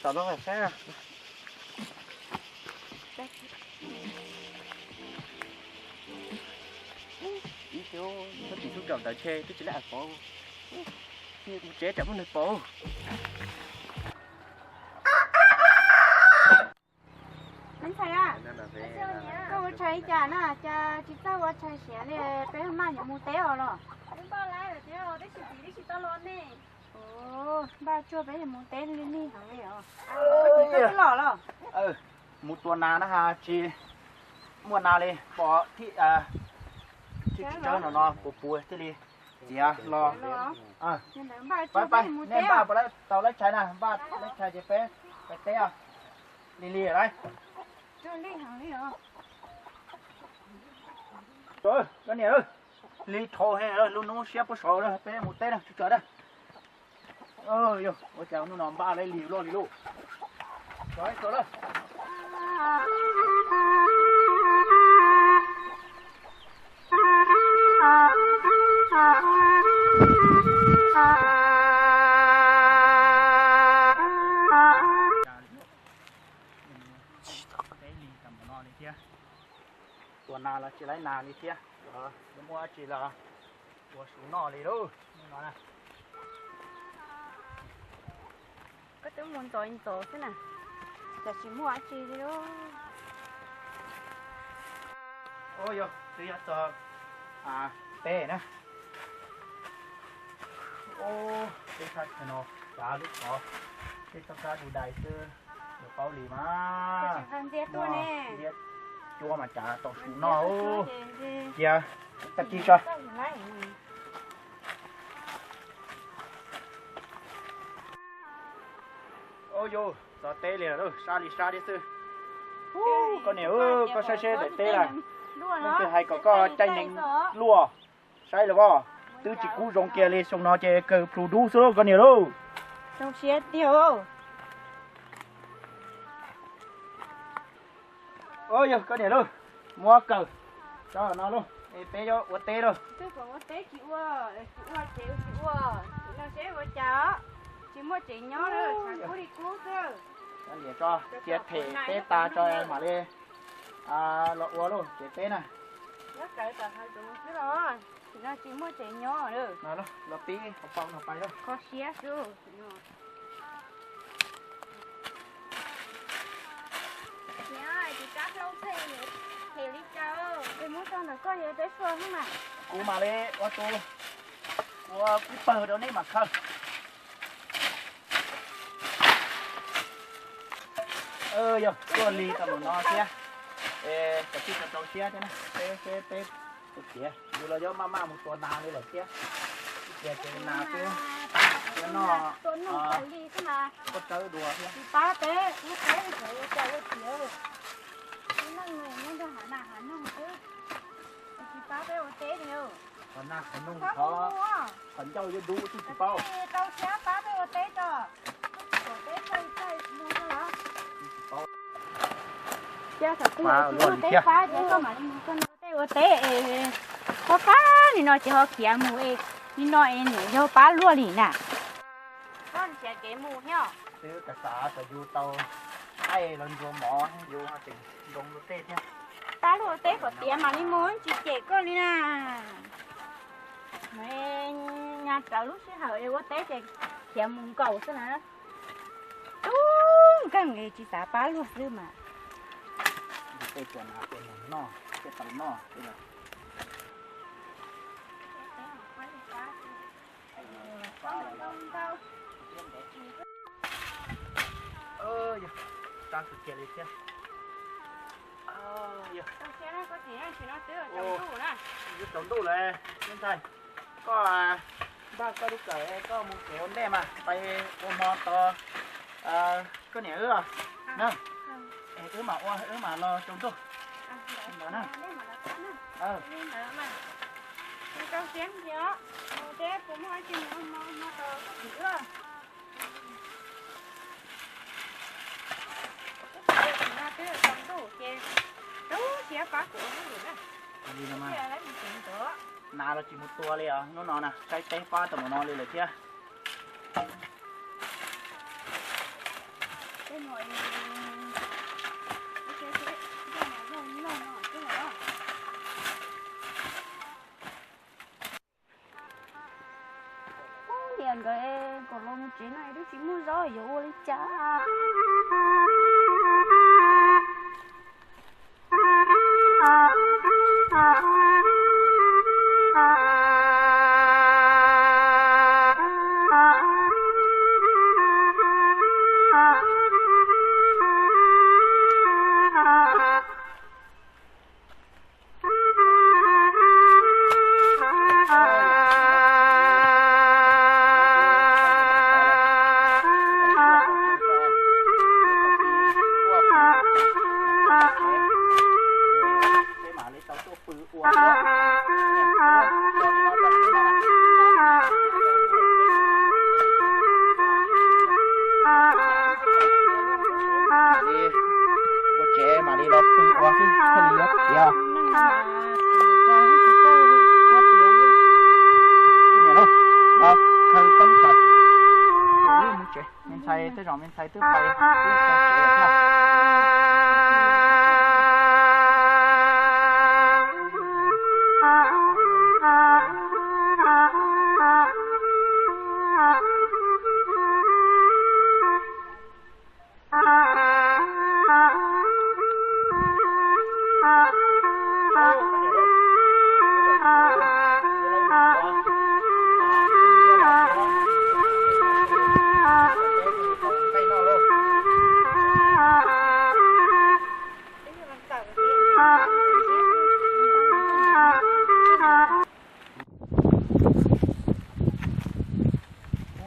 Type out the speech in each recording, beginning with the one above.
Tom no saib. Ib, koj tim tub rau ntawd ntshe twb tsis lab pov. Mus tsev tsam muaj neeg pom. Me ntxhais a, koj ua tshais li cas na, cas tsis txawj ua tshais siav li, peb maj yuav mus teb os los? Npaj tsuag peb yuav mus teb li nej heev li os. Koj twb los los? Mus tua nas na has tsis muaj nas li, pom thib tsis tsawg no no puas puas thiaj li txiav los. Pab pab nej npaj puas tau lab tshais na, npaj lab tshais ces peb pais teb os. Lig lig lawm. Koj niam, lig dhau heev, lub hnub siab puag saud peb mus teb na, tsis tsaws na. Yog ua cas hnub no npaj lab lig loj li lauj. Teb lig tau npaum no li thiab. Tua nas los tsis laib nas li thiab, yuav muaj dab tsi los ua su noj li lauj no na. Koj twb mus ntxov ntxov xwb na, cas tsis muaj dab tsi li lauj. Yog twb yuav txog teb na. Teb thaj chaw no kav lub qhov, tej txoj kab du dais xwb, yuav paub li mas. Ntxias cua mas cas tau su noj. Cia tag kis tso. Ua yus txog teb li, sab li sab thiab xwb. Koj niam, koj saib seb daim teb lawm, leej twg hais kom koj caij nees luaj, saib los as, twb tsis kub zoo kiag li, xyoo no ces kawg plhu dub xwb lauj koj niam lauj. Zoo siab tiag. Yog koj niam lauj, muab kawm tso no lauj, es peb yuav ua teb lauj. Twb kom ua teb tsis ua, tsis ua ces tsis ua, no seb ua cas tsis muaj tsev nyob, tshav kub li kub xwb. Cia them teb tas tso mam li los ua lauj tsev teb na. Nyob kawm tom hav zoov xwb los, tsis no tsis muaj tsev nyob. Los pib hauv paus no pais lauj. Kho siab xwb. Kuv mam li ua tus, ua ib pawg rau nej mam khaws. Yog tuaj lig tau npaum no thiab, es kav tsij rau rau siab thiab na, peb seb peb tus tiav yus los yuav maj maj mus tua nas li lawm thiab. Ib pliag ces nas twb noj koj tsawb dua thiab. Tsis pab peb ua teb, ua cas ua tiav, neej nyob nrog hav nas hav noog xwb, tsis pab peb ua teb li. Hav nas hav noog, qhov ncauj yuav dub xwb tsis paub. Rau siab pab peb ua teb tso, kom peb txawj txawj mus tso los. Cas thaum twg tsis muaj teb pab ces koj mam li mus koj no tej ua teb es, qab qab li no ces ho khiav mus es, li no es niam yau pab luaj li na. Koj nrhiav kev mus thiab. Twb kav xav kom yus tau qaij los ntxuav mov yus ho tseem nroo luag tej thiab. Pab luag ua teb kom tiav mam li mus, tsis cem koj li na. Nyas rawv lub sij hawm ua teb ces khiav mus nkaus xwb na. Tub nkeeg li tsis xav pab luag xwb mas. Tej tua nas tua noog noj thiaj tau noj. Yog, sab kawg kiag li thiab. Yuav tsaus ntuj lawm, me ntxhais. Koj npaj koj lub kawm, koj mus tsev ua ntej mas, pais ua hmo tos koj niam wb na. Es wb mam ua, wb mam los tsaus ntuj. Nas los tsis mus tua li os, hnub no na saib teb pab tau mus no li lawm thiab. Ub, niam nkawd kom los mus tsev no twb tsis muaj zaub yuav ua li cas. Ua tsev mam li los pw ua xwb thiaj li yuav tiav. Los khaws koj lub kawm, mus tsev. Me ntxhais tej zaum me ntxhais twb pais tsev lawm thiab.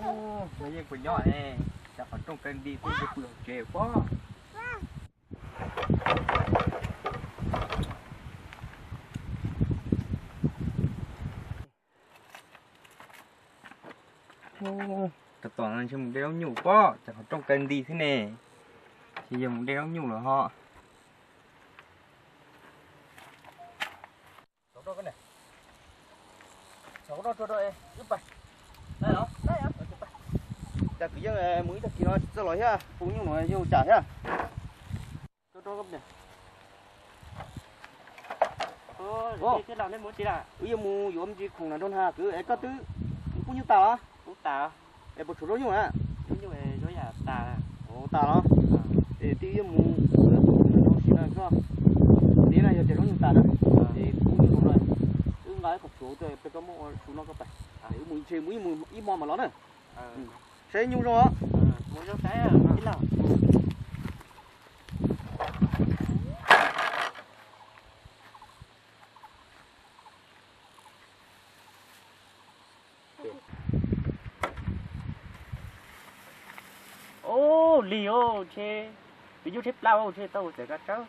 Ub, no yeej kuv nyob ne, cas qhov rooj kaw nti xwb, pw hauv tsev pob. Tab tom ntshe mus de zaub nyuj pob, cas qhov rooj kaw nti xwb ne. Ntshe yog mus de zaub nyuj lawm ho. Cas kwv yeej mus ib tag kis no tsis txawj los thiab, pw nyuj no yog tsam thiab. Wb yuav mus yuav me ntsis khoom nram nraug nag kwv es koj twb pub nyuj tas los? Es puas tshuav zaub nyuj na? Tas los? Es twb yuav mus yuav khoom nram nraug sim no koj, teb na yog tias zaub nyuj tas na, es pub nyuj no, wb nqa ib qho tsuav peb koj muab ua su noj koj pais. Wb mus ntshe mus ib hmo mas los na. Saib nyuj zoo os. Ub, lig os, ntshe tus nyuj tshaib plab os, ntshe tau ua txawm kav tsawb.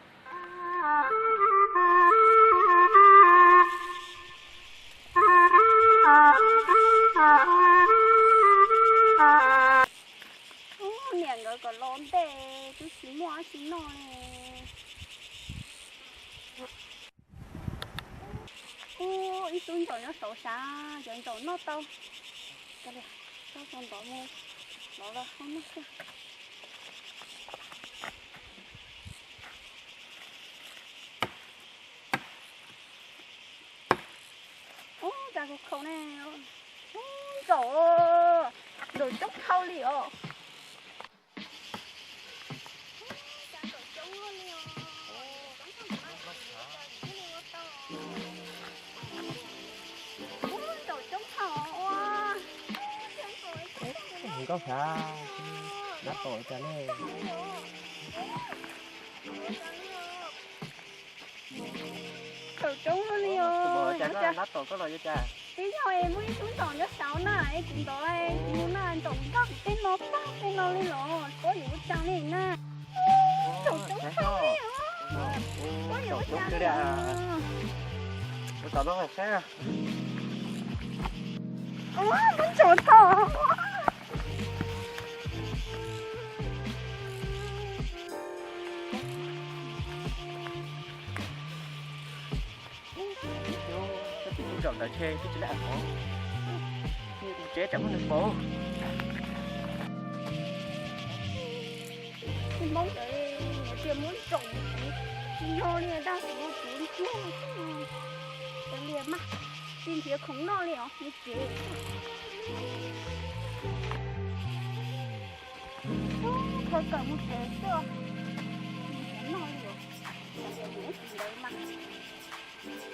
Ub, niam nkawd kom los ntej twb tsis muaj dab tsi noj li. Ub, ib tug ntsaum nyob saud sav, cov ntsaum noj tau. Coj tau ntov mus, los los ho noj xwb. Ub, cas khaus khaus ne. Ub, ntsaum, ntsaum coob dhau li os. Nkauj xav, dab tom cas ne. Ntsaum coob li os. Tib yog es muaj ib tug ntsaum nyob saud na es kuv ntov es kuv mus na ntsaum nkag kuv tej no tag tej no li los koj yuav ua cas li na. Ntsaum coob kawg li os. Koj yuav ua cas li os. Ua muab ntsaum thaum. Tus ntsaum ntawd ntshe twb tsis laj hov, tsev tsam muab nws pauv. Hmoob ntawd niam tias muab ntsaum kuv, tsis yog li, dag kuv, kuv ntsuag xwb. Ua li mas, tsis nrhiav khoom noj li os, mus tsev. Ub, khaws kawm mus tsev xwb, tsis nrhiav noj li os. Ua li mus ib ntsis ntawd mas.